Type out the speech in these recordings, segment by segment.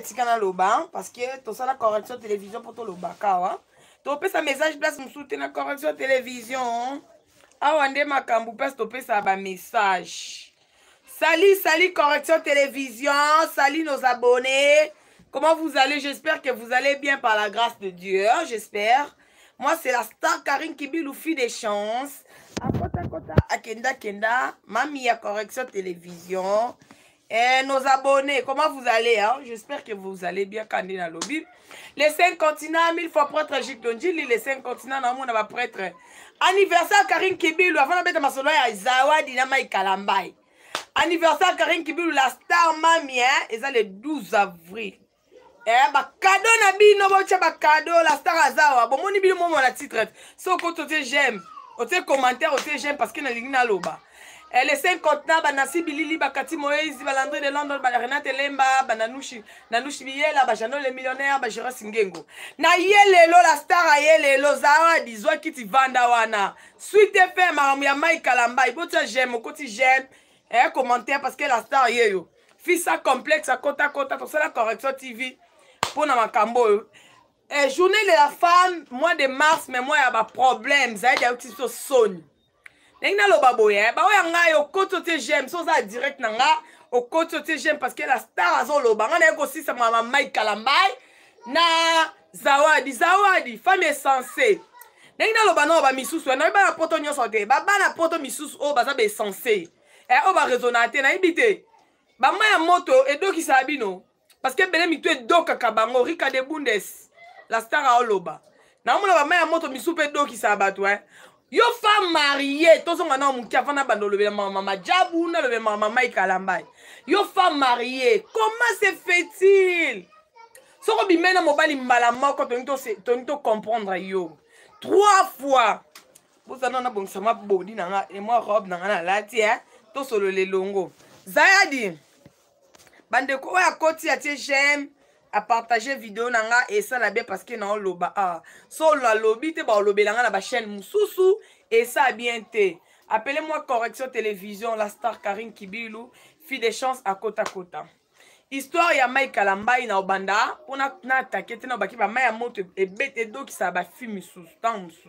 Tika naloba parce que tosala correction télévision mpo tolobaka awa. Topesa message place mosusu te na correction télévision. Awa nde makambo place topesa ba message. Salut, salut correction télévision, salut nos abonnés. Comment vous allez? J'espère que vous allez bien par la grâce de Dieu, j'espère. Moi, c'est la star Karine Kibilou, fille des chances. Akota kota, akenda kenda, mami ya correction télévision. Et nos abonnés, comment vous allez hein? J'espère que vous allez bien, Kandina Lobby. Les cinq continents, mille fois prêtre Gilles Ndjili, les cinq continents, na mona ba prêtre. Anniversaire Karine Kibilou, avant de masolo ya Zawadi na Mike Kalambay. Anniversaire Karine Kibilou, la star mami, hein? Et ça le 12 avril. Eh, ba cadeau na bino botia ba cadeau la star azawa bomoni bino momo na titre so okoti otie j'aime otie commentaire otie j'aime parce que nalingi naloba. Eh, les cinq continents banasi bilili bakati moïse balandre de London ba Renate Lemba bananushi nanushi biyela bajano le millionnaire bajeras ngengo na ye lelo la star aye lelo Zawadi zwa kiti vanda wana suite fm makambo ya Mike Kalambay botia j'aime okoti j'aime eh, commentaire parce que la star yeyo fisa complexe akota kota tosala correction TV mpona makambo oyo. Eh, journée de la femme mois de mars, mais moi ya ba problème zaidi auti biso soni ndenge naloba boye baoya ngai okoti otie j'aime so oza direct na nga okoti otie j'aime parce que la star azoloba ngai naye kosisa mama Mike Kalambay na Zawadi. Zawadi femme essensé ndenge naloba nao bamisusu nayebi bana poto nyonso te babana poto misusu oyo baza baessensé oyo baraisonna te nayebi te bama ya moto edokisaka bino parce que ebele mitu edokaka bango. Rika de Bundes la star aoloba naomona bama ya moto misusu mpe edokisaka bato eh. Yo femme mariée tozonga nao moke avant na banda olobela mama majabu nalobela mama Mike Kalambay. Yo femme mariée, comment se fait-il soko obimai na mobali mbala moko tolingi tocomprendre yo trois fois bozana nabongisa mwa bodi na nga e mwa robe na nga nalati e tosolola elongo. Zayadi bandeko oyo akoti atie j'aime apartage video na nga esala bien parce que naoloba ah so nalobi te baolobela nga na bachaîne mosusu esala bien te. Appelez-moi correction télévision la star Karine Kibilu, fille des chances akota kota. Histoire ya Mike Kalambay na obanda mpona na atake te na obaki bamai ya moto ebete edokisaka bafi misusu ntango mosusu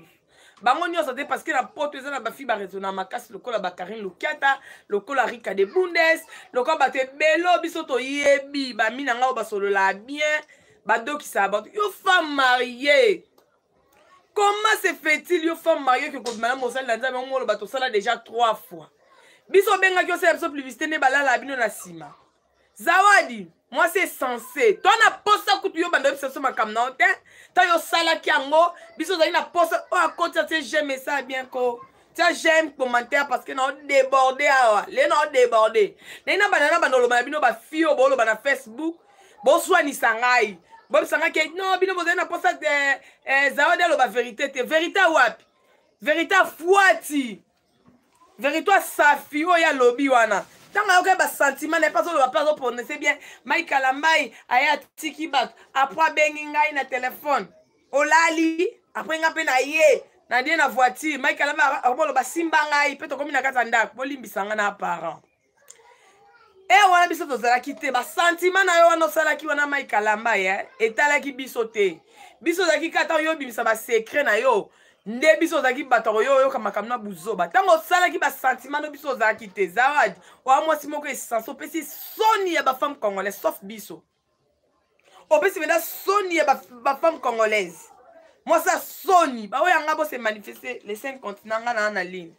bango nyonso te parce que na poto eza na bafi baraisonna makasi lokola bakarine Lukiata lokola Rika de Bundes lokola bato ebele biso toyebi bami na ngai oyo basololaka bien badokisaka bato. Yo femme mariée, comment se fait-il yo femme mariée ke kobima na mosali na Nzambe omoloba tosala déjà trois fois biso obengaki osala biso publicité nde balala bino na nsima? Zawadi mwasi essensé to na posa kutu yo banda oyebisa biso makambo na yo te ntango yo osalaki yango biso ozali na posa oyo akoti atie j'aime esala bien ko tia j'aime commentaire parce que na odéborde awa le na odéborde ndenge na banda na banda oloba na bino bafi oyo booloba na Facebook boswanisa ngai boyebisa ngai ke non bino bozali na posa eh, Zawadi aloba vérité te. Vérité wapi? Vérité afuati vérité asafi oyo alobi wana ntango ayoki basentiment na ye mpe azoloba mpe azoprononce bien. Mike Kalambay aye atiki bato après abengi ngai na telefone olali après nga mpe na ye nadie na voiture Mike Kalambay akoloba simba ngai mpe tokomi na kati ya ndako bolimbisa nga na parent e wana biso tozalaki te basentiment na yo wana osalaki wana Mike Kalambay eh, etalaki biso te. Biso ozalaki kaka ntango yo obimisa basecret na yo nde biso ozalaki bato oyo oyoka makambo na buzoba ntango osalaki basentiment no biso ozalaki te. Zawadi oya mwasi moko essence opesi soni ya bafemme congolais sauf biso opesi mpenza soni ya bafemme congolaise mwasi ya soni baoyo yanga bose manifeste les cinq continent nga na ligne.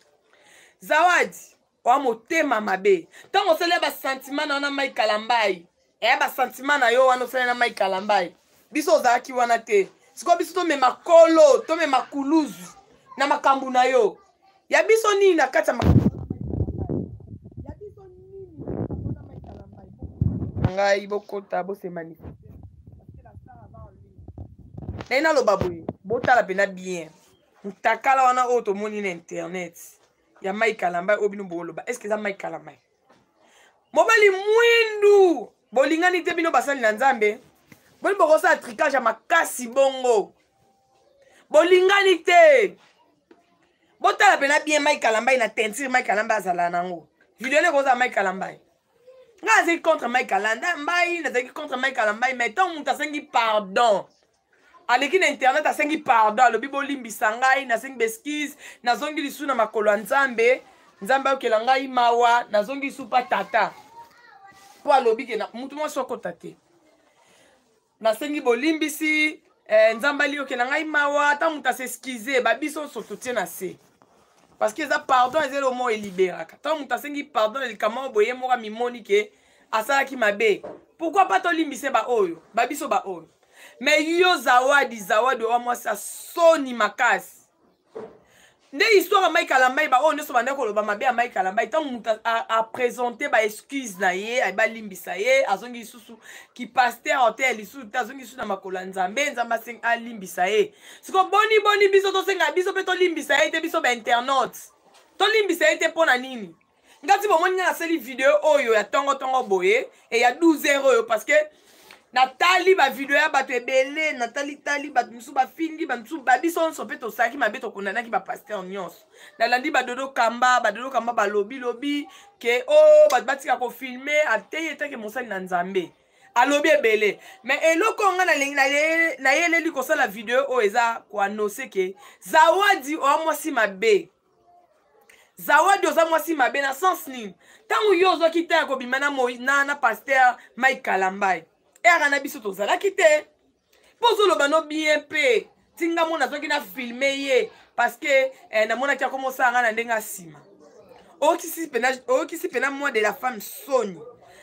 Zawadi oya motema mabe ntango osali ya basentiment na wana Mike Kalambay eya basentiment na yo wana osali na Mike Kalambay biso ozalaki wana te. Sikoyo biso tomema kolo tomema kuluzu na makambo na yo ya biso nini na kati ya makambo ya biso nini na Mike Kalambay ngai bokota bose manifeste naye naloba boye botala mpena bien ntakala wana oyo tomoni na internet ya Mike Kalambay oyo bino boloba est ce que eza Mike Kalambay mobali mwindu bolingani te bino basali na Nzambe boni bokosala tricage ya makasi bongo bolingani te. Botala mpena bien Mike Kalambay na teinture Mike Kalambay azala nango video nde kozala Mike Kalambay. Ngai nazalaki contre Mike Kalanda Mbai, nazalaki contre Mike Kalambai, mais ntango moto asengi pardon, aleki na internet asengi pardon, alobi bolimbisa ngai, nasengi b'excuse, nazongi lisusu na makolo ya Nzambe, Nzambe ayokela ngai mawa, nazongi lisusu pa tata. Mpo alobi ke moto mwasi akota te, nasengi bolimbisi, Nzambe aliyokela ngai mawa. Ata moto as'excuse, babiso nyonso totie na se, parce que eza pardon, eza eloko moko eliberaka. Ntango moto asengi pardon na likambo moko boye, moko amimoni ke asalaki mabe, pourquoi pas tolimbise baoyo babiso baoyo? Mais yo Zawadi, Zawadi owa mwasi asoni makasi nde histoire ya Mike Kalambai. Baoyo nyonso banda koloba mabe ya Mike Kalambai, ntango moto aprésente baexcuse na ye, balimbisa ye, azongi lisusu kipasteur te, lisusu te, azongi lisusu na makolo ya Nzambe, Nzambe alimbisa ye. Siko boni boni biso tosenga biso mpe tolimbisa ye te? Biso bainternaute tolimbisa ye te mpo na nini? Ngati bomoni nga nasali video oyo ya ntongo-ntongo boye e ya 12 heures oyo, parce que natali bavideo ya bato ebele, natali-tali bato mosusu bafingi, bato mosusu, babiso nyonso mpe tosalaki mabe, tokondanaki bapasteur nyonso. Nalandi badodo kamba, badodo kamba balobi lobi ke o oh, bato batika kofilme, ateyi etake mosali na Nzambe, alobi ebele. Mais eloko oyo ngai nayeleli kosala video oyo eza koannoncer ke Zawadi oya mwasi mabe. Zawadi oza mwasi mabe na sens nini? Ntango yo ozwaki te ya kobima na, na pasteur Mike Kalambai, eyaka na biso tozalaki te, mpo ozoloba no bien mpe tinga mo nazwaki na filme ye, parce que namonaki akomosala ngai na ndenge ya nsima. Oyokisi mpena mois de la femme soni.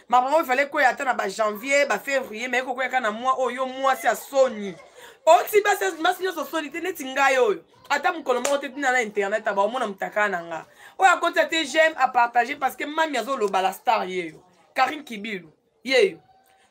Makambo oyo fallait koya ata na bajanvier, bafévrier, mais ekokoyaka na mois oyo. Yo mwasi ya soni, oyokisi basi nyonso soni te neti ngai oyo. Ata mokolo moko te tina na internet abaomona motaka na nga oyo akoti ate j'aime, apartage, parce que mami azoloba la star yeyo, Karine Kibilu yeyo.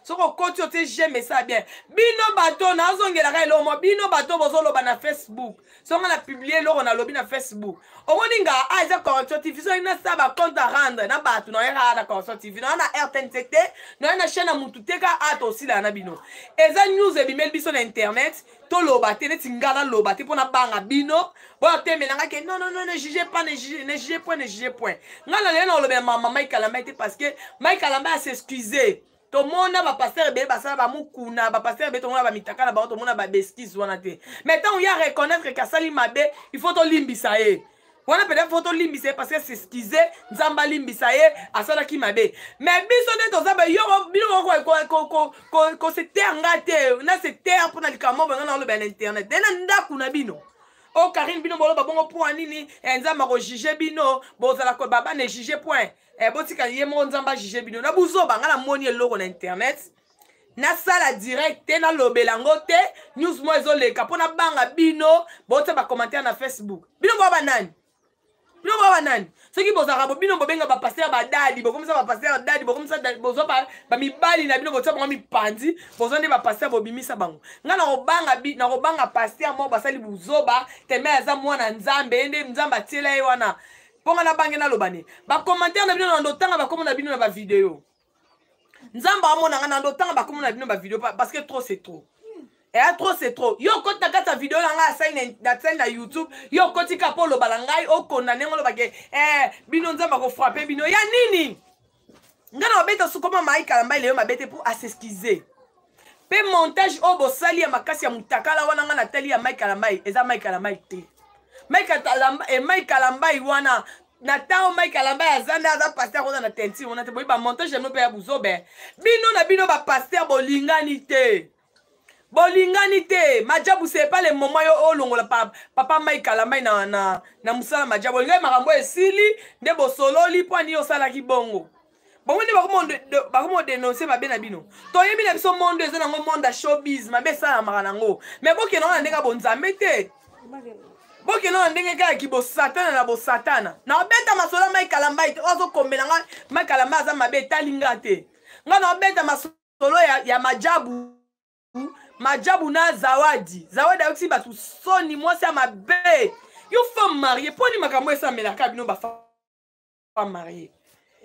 Soki okoti otie j'aime, esala bien. Bino bato nazongelaka eloko mo, bino bato bozoloba na Facebook, so nga na publie eloko nalobi na Facebook, omoni nga a eza Correction TV. Soki nasala bacompte à rendre na bato, nayaka na Correction TV, naya na RTNC te, naya na chaîne ya mutu te. Ka a tosilana na bino, eza news ebimeli biso na internet, toloba te. Neti nga naloba te mpo nabanga bino boyotemelanga ke non, non, non, ne juge pas, ne juge, ne juge point, ne juge point. Nga na lelo nakolobela mama Mike Kalambai te, parce que Mike Kalambai as'excuse. Tomona bapasteur ebele basala bamokuna, bapasteur ebele tomona bamitaka na bango, tomona bab'excuse wana te. Mais ntango ye areconnaître ke asali mabe, il faut tolimbisa ye wana peut-être, faut tolimbisa ye parce que s'excuse, Nzambe alimbisa ye, asalaki mabe. Mais biso nde toza yo bino kose taire, nga te na se taire mpona likambo bongo na oloba na internet nde na ndako na bino. O Karine, bino boloba bongo mpo nini? Nzambe akojuge bino, bozala baba ne juge point. Botika ye moko Nzambe ajuge bino na buzoba. Nga namoni eloko na internet, nasala direct te, nalobela yango te, news mo ezoleka mpo nabanga bino botia bacommentaire na Facebook. Bino boa banani? Bino boa banani? Soki bozalaka bo bino bobenga bapasteur badaddy, bokomisa bapasteur daddy, bokomisa bozwa bamibali na bino, botia bango mipanzi, bozwa nde bapasteur, bobimisa bango. Ngai nakobanga pasteur moko basali buzoba teme aza mwana Nzambe, ye nde Nzambe atiela ye wana mpo ngai nabange naloba nini? Bacommentaire na bino na ndotanga bakomo na bino na bavideo, Nzambe amona nga na ndotanga bakomo na bino bavideo, parce que trop c'est trop. Eya trop c'est trop. Yo okoti na kati ya video na ngai asali nasali na YouTube, yo okoti kaka mpo oloba na ngai, okonda ndenge olobake bino Nzambe akofrappe bino ya nini? Ngai na babeta sukoma Mai Kalambai leyo mabe te mpo as'excuse. Mpe montage oyo bosali ya makasi ya mutakala wana, ngai natali ya Mike Kalambai, eza Mike Kalambai te. Mike Kalambai wana na ntango Mike Kalambai aza nde aza pasteur oza na teinture wana te. Boyi bamontage yango mpe ya buzobe. Bino na bino bapasteur bolingani te, bolingani te. Majabu, c'est pas le moment yo olongola papa Mike Kalambai na mosala. Majabu, olingaki makambo esili nde bosololi mpo ani osalaki bongo. Bango nde bakoma odénonce mabe na bino. Toyebi na biso monde eza nango monde ya showbiz, mabe esalamaka nango, mais bokende ngo na ndenge ya bonzambe te, bokende na ndenge kaka kibosatana na bosatana. Na obeta masolo ya Mike Kalambai te. Oyo azokombela nga Mike Kalambai aza mabe, etali nga te. Nga na obeta masolo ya majabu, majabu na Zawadi. Zawadi ayokisi bato soni, mwasi ya mabe. Yo femme marie, mponi makambo esamelaka bino bafemme marie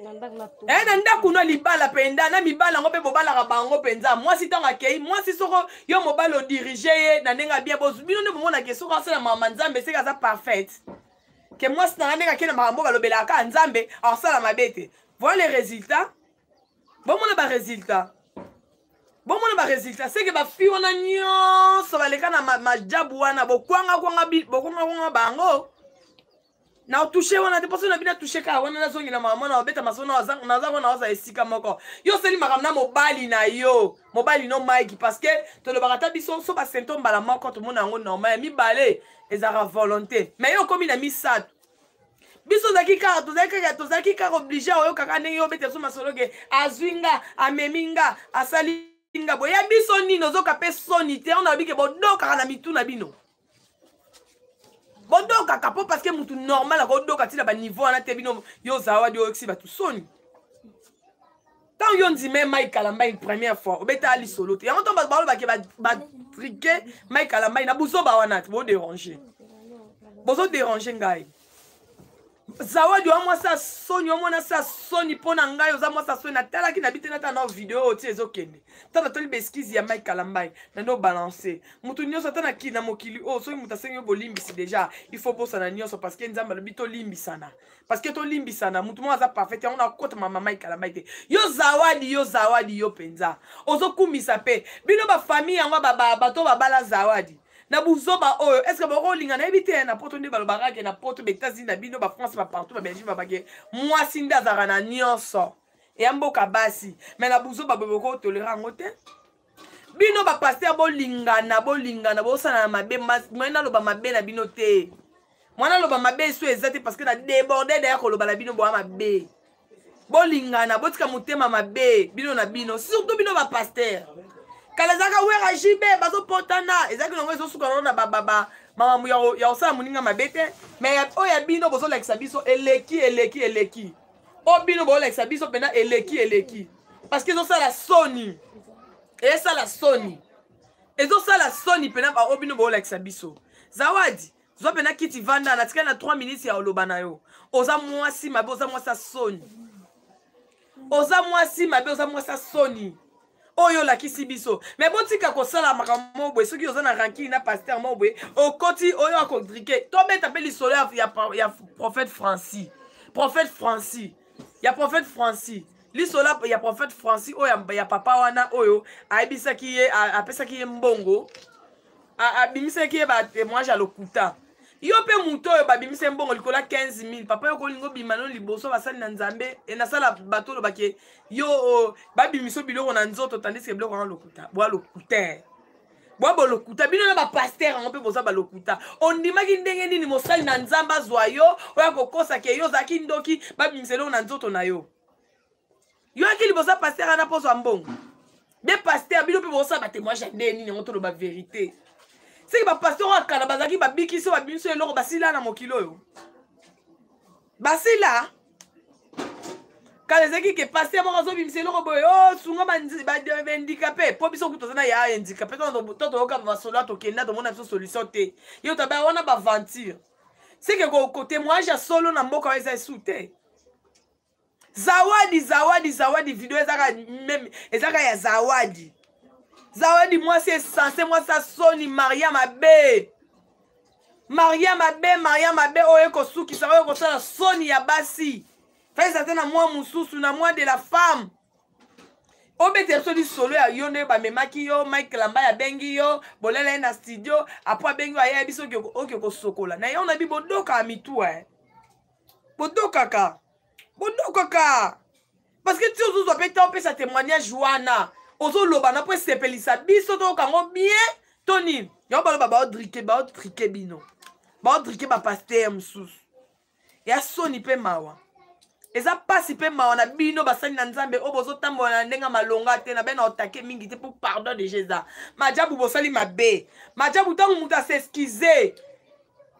na ndako no libala mpenza na mibala yango mpe bobalaka bango mpenza? Mwasi ntango akei, mwasi soko yo mobali odirige ye na ndenge abia, bino nde bomonake soko asala mama Nzambe seke aza parfaite, ke mwasi nanga ndenge akei na makambo balobelaka kaka Nzambe, akosala mabe te. Voilà les résultats. Bomona ba résultat. Bomona ba résultat. C'est que ba fille wana nyonso baleka na majabu wana bokwanga kwanga bokwanga kwanga bango. Na touche wana te poso na bina touche kaka wana nazongela mama na obeta masolo naza wana naza esika moko. Yo osali makambo na mobali na yo. Mobali no Mike parce que tolobaka ta biso so ba symptômes mbala moko tomona yango normal ya mibale ezalaka volonté. Mais yo okomi na misato. Biso ozalaki kaka tozalaki kaka tozalaki kaka oblige oyoka kaka ndenge yo obeta biso masolo ke azwi nga amemi nga asali nga boye ya biso nini ozoka mpe soni te ona lobi ke bodokaka na mitu na bino bodokaka mpo parce que mutu normal akodoka ntina baniveau wana te bino yo zawadi oyokisi bato soni ntango yo ndime Mike Kalambay une première fois obeta lisolo te yango ntango bato balobake batrike Mike Kalambay na buzoba wana te boderange bozoderange ngai zawadi oya mwasi ya soni omona se ya soni mpo na ngai oza mwasi ya soni natalaki na bi te natala nao video oyo ti ezokende ntango natali baeskize ya Mike Kalambay na nde obalance moto nyonso ata na na mokili oyo soki moto asengi yo bolimbisi déjà il faut bosana nyonso parce que Nzambe alobi tolimbisana parce que tolimbisana motu moko aza parfait yango nakota mama Mike Kalambay te. Yo Zawadi, yo Zawadi, yo mpenza ozokumisa mpe bino bafamille yango bato babala Zawadi na buzoba oyo est ce que bokolinga? Nayebi te. Na poto nde balobaka ke na poto baÉtats-Unis na bino, baFrance, bapartout, baBelgique, babake mwasi nde azalaka na nyonso eya mboka basi. Mais na buzoba boye bokotolera yango te. Bino bapasteur, bolingana, bolingana, bosala na mabe. Mwana naloba mabe na bino te, mwana aloba mabe eso eza te parce que na déborde daya koloba na bino boya mabe. Bolingana, botika motema mabe bino na bino, surtout bino bapasteur. Kala ezalaka Wera, JB bazopotana, ezalaki nango ezosuka nango na makambo ya kosala moninga mabe te. Mais oyo ya bino bozolakisa biso eleki, eleki, eleki. Oyo bino bozolakisa biso mpena eleki, eleki, parce que ezosala soni, esala soni, ezosala soni mpena baoyo bino bozolakisa biso. Zawadi, zwa mpena kiti, vanda. Natikali na 3 minutes ya oloba na yo. Oza mwasi mabe, oza mwasi ya soni, oza mwasi mabe, oza mwasi ya soni oyo olakisi biso. Mais botika kosala makambo moko boye. Soki oza na rancune na pasteur moko boye, okoti oyo akodrike. Tobeta mpe lisolo ya prophète Francis, prophète Francis, ya prophète Francis, lisolo ya prophète Francis oyo ya papa wana oyo ayebisaki ye, apesaki ye mbongo, abimisaki ye batémoignage ya lokuta. Yo mpe moto oyo babimisa mbongo likolo ya 15 000, papa, yo kolinga obima no liboso basali na Nzambe e nasala bato olobaki yo babimisa biloko na nzoto, tandis que biloko wana lokuta. Bwa lokuta, bwa bolokuta. Bino na bapasteur yango mpe boza balokuta. Ondimaki ndenge nini mosali na Nzambe azwa yo oyo akokosa ke yo ozalaki ndoki, babimisa eloko na nzoto na yo? Yo aki liboso ya pasteur wana mpo ozwa mbongo. Be pasteur, bino mpe bosala batémoignage ya ndenge nini yango? Toloba vérité, seke bapasteur oyo akala bazalaki babikisi oyo babimisi eloko, basila na mokili oyo, basila. Kala ezalaki ke pasteur moko azobimisa eloko boye, o sunga bahandicapé, mpo biso kutu toza na ya handicapé to toyoka masolo, tokenda tomona biso solution te. Yo taba wana baventure, seke kotémoignage ya solo na mboka oyo eza esu te. Zawadi, Zawadi, Zawadi, video ezaka même ezaka ya Zawadi. Zawadi, mwasi esense, mwasi asoni, maria mabe, maria mabe, maria mabe oyo ekosukisa, oyo ekosala soni ya basi. Faisa te na mwa mosusu na mwa de la femme. Obetela biso lisolo ya yo nde bamemaki yo, Mike Kalambay abengi yo, bolela ye na studio, apo abengi yo, ayebi biso oke kosokola na ye. Ona bi bodokaka mitu, eh. Bodokaka, bodokaka, parce que ti ozozwa mpe ta opesa témoignage wana, ozoloba na mpo esepelisa biso, toyoka bien to nini? Yango baloba baodrike, baodrike bino, baodrike bapasteur mosusu ya soni mpe mawa. Eza mpasi mpe mawa na bino basali na Nzambe oyo bozotambola na ndenge ya malonga te. Na be na otake mingi te mpo pardon deja eza majabu. Bosali mabe, majabu. Ntango moto as'excuse,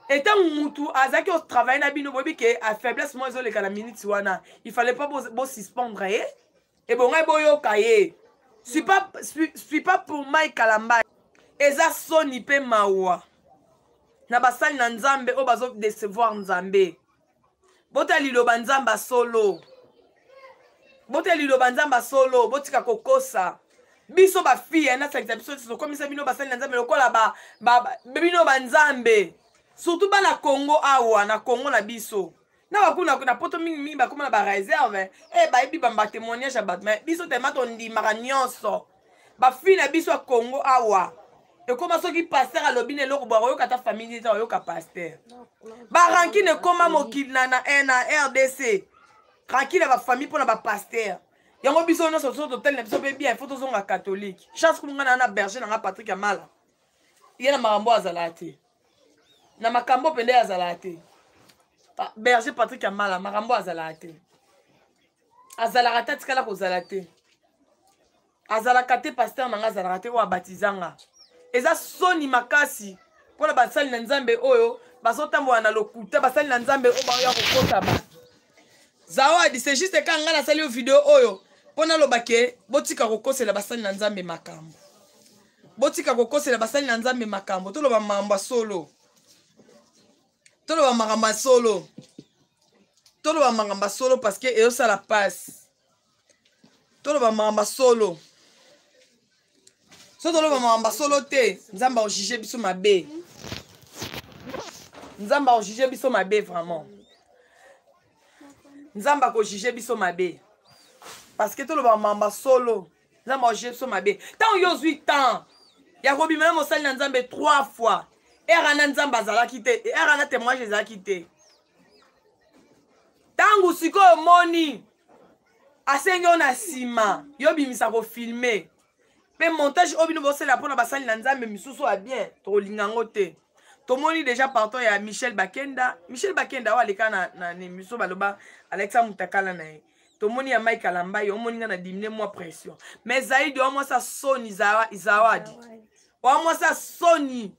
etango mutu azalaki otravaille na bino, boyebi ke faiblesse moko ezoleka na minute wana, il fallait pas bosuspendre ye, ebongai boyoka ye. Suis pas pour Mike Kalambay. Eza soni mpe mawa na basali na Nzambe oyo bazodecevoir Nzambe. Bota liloba Nzambe asolo, bota liloba Nzambe asolo, botika kokosa biso bafille. Nasangisa biso, tokomisa bino basali na Nzambe lokola bino banzambe, surtout bana Congo awa na Congo na biso. Na bakuna na poto mingi mingi bakoma na ba réserve eh bayebi ba témoignage ya bato mais biso tellement tondimaka nyonso. Ba fille na biso ya Congo awa ekoma soki pasteur alobi na eloko boye akoyoka ata famille te akoyoka pasteur. Ba rancune ekoma mokili na, na, eh, na RDC rancune ya ba famille mpo na ba pasteur. Yango biso nyonso so totali na biso mpe bien faut tozonga catholique. Chance kumu nga na na berger na nga Patrick Amala. Ye na makambo azalaka te. Na makambo mpenza ye azalaka te. Berger Patrick Amala makambo azalaka te. Azalaka te atikala kozala te. Azalaka te pasteur na nga azalaka te oyo abatiza nga. Eza soni makasi mpona basali na Nzambe oyo bazotambola na lokuta, basali na Nzambe oyo baoya kokota bato. Zawadi, c'est juste quand nga nasali yo video oyo mpo naloba ke botika kokosela basali na Nzambe makambo. Botika kokosela basali na Nzambe makambo, toloba makambo ya solo. Toloba makambo ya solo. Toloba makambo ya solo parce que ezosala pasi. Toloba makambo ya solo. So toloba makambo ya solo te, Nzambe akojuge biso mabe. Nzambe akojuge biso mabe vraiment. Nzambe akojuge biso mabe. Parce que toloba makambo ya solo. Nzambe akojuge biso mabe. Ntango yo ozwi temps ya kobima na mosali na Nzambe 3 fois, era na Nzambe azalaki te, era na témoignage ezalaki te. Ntango sikoyo omoni asengi yo na nsima, yo bimisa kofilme mpe montage oyo bino bosala mpona basali na Nzambe misusu ya bien, tokolinga yango te. Tomoni déjà partant ya Michel Bakenda. Michel Bakenda oyo aleka na, na, na émission baloba Alexa Mutakala na ye. Tomoni ya Mike Alambayi, omoni nga na diminuer moi pression. Mais Zaidi oyo mwasa soni Zawadi. Oyo mwasa soni.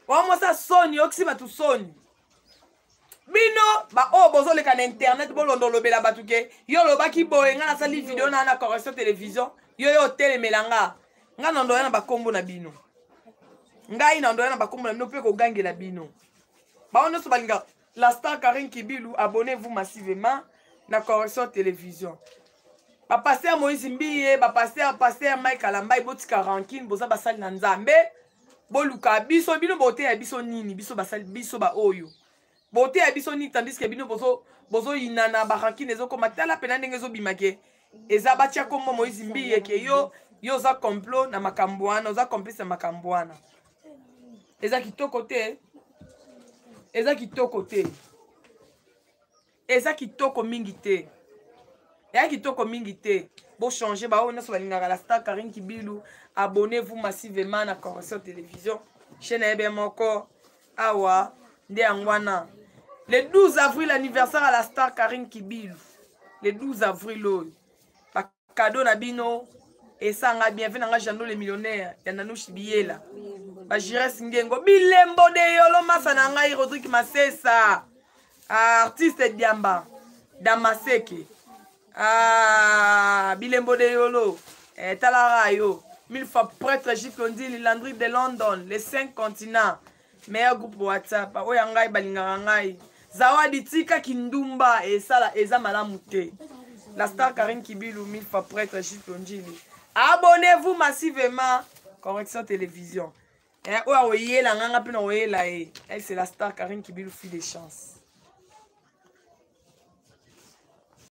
Oyo mwasa soni, okisi bato soni. Bino ba oyo bozoleka na internet bolondo lobela bato ke yo olobaki boye nga nasali video na na correction télévision, yo yo otelemela nga. Nga na ndoya na bakombo na bino. Ngai na ndoya na bakombo na bino mpe kogangela bino. Bango nyonso balinga la star Karine Kibilu, abonnez-vous massivement na correction télévision. Ba pasteur Moïse Mbiye, ba pasteur, pasteur Mike Alambayi, botika rancune, boza basali na Nzambe. Boluka biso, bino boteya biso nini, biso basali, biso ba oyo. Boteya biso nini, tandis que bino bozo, bozo yinana, ba rancune ezokoma, tala pena ndenge ezobima ke eza batia kombo Moïse Mbiye ke yo, yo oza complot na makambo wana, oza complice na makambo wana. Eza kitoko te. Eza kitoko te. Eza kitoko mingi te. Eza kitoko mingi te. Bo changer ba oyo nyonso balingaka la star Karine Kibilu, abonnez-vous massivement na Correction Télévision. Chaîne ya bien moko awa nde yango wana. Le 12 avril anniversaire à la star Karine Kibilu. Le 12 avril oyo. Ba cadeau na bino esanga bien ve nanga Jando le millionnaire ya Nanouche Biyela. Ba Jires Ngengo bilembo de yolo masa na ngai Rodrigue Masesa. Artiste Diamba Damaseke. Ah, bilembo de yolo. Eh, talara yo. Mille fois prêtre Gifle Ndili, Landry de London, les 5 continents. Meilleur groupe WhatsApp. Oya ngai balingaka ngai. Zawadi tika kindumba et sala eza malamu te. La star Karine Kibilu, mille fois prêtre Gifle Ndili. Abonnez-vous massivement. Correction télévision. Eh, oya oyela nganga pe na oyela ye. Elle c'est la star Karine Kibilu, fille de chance.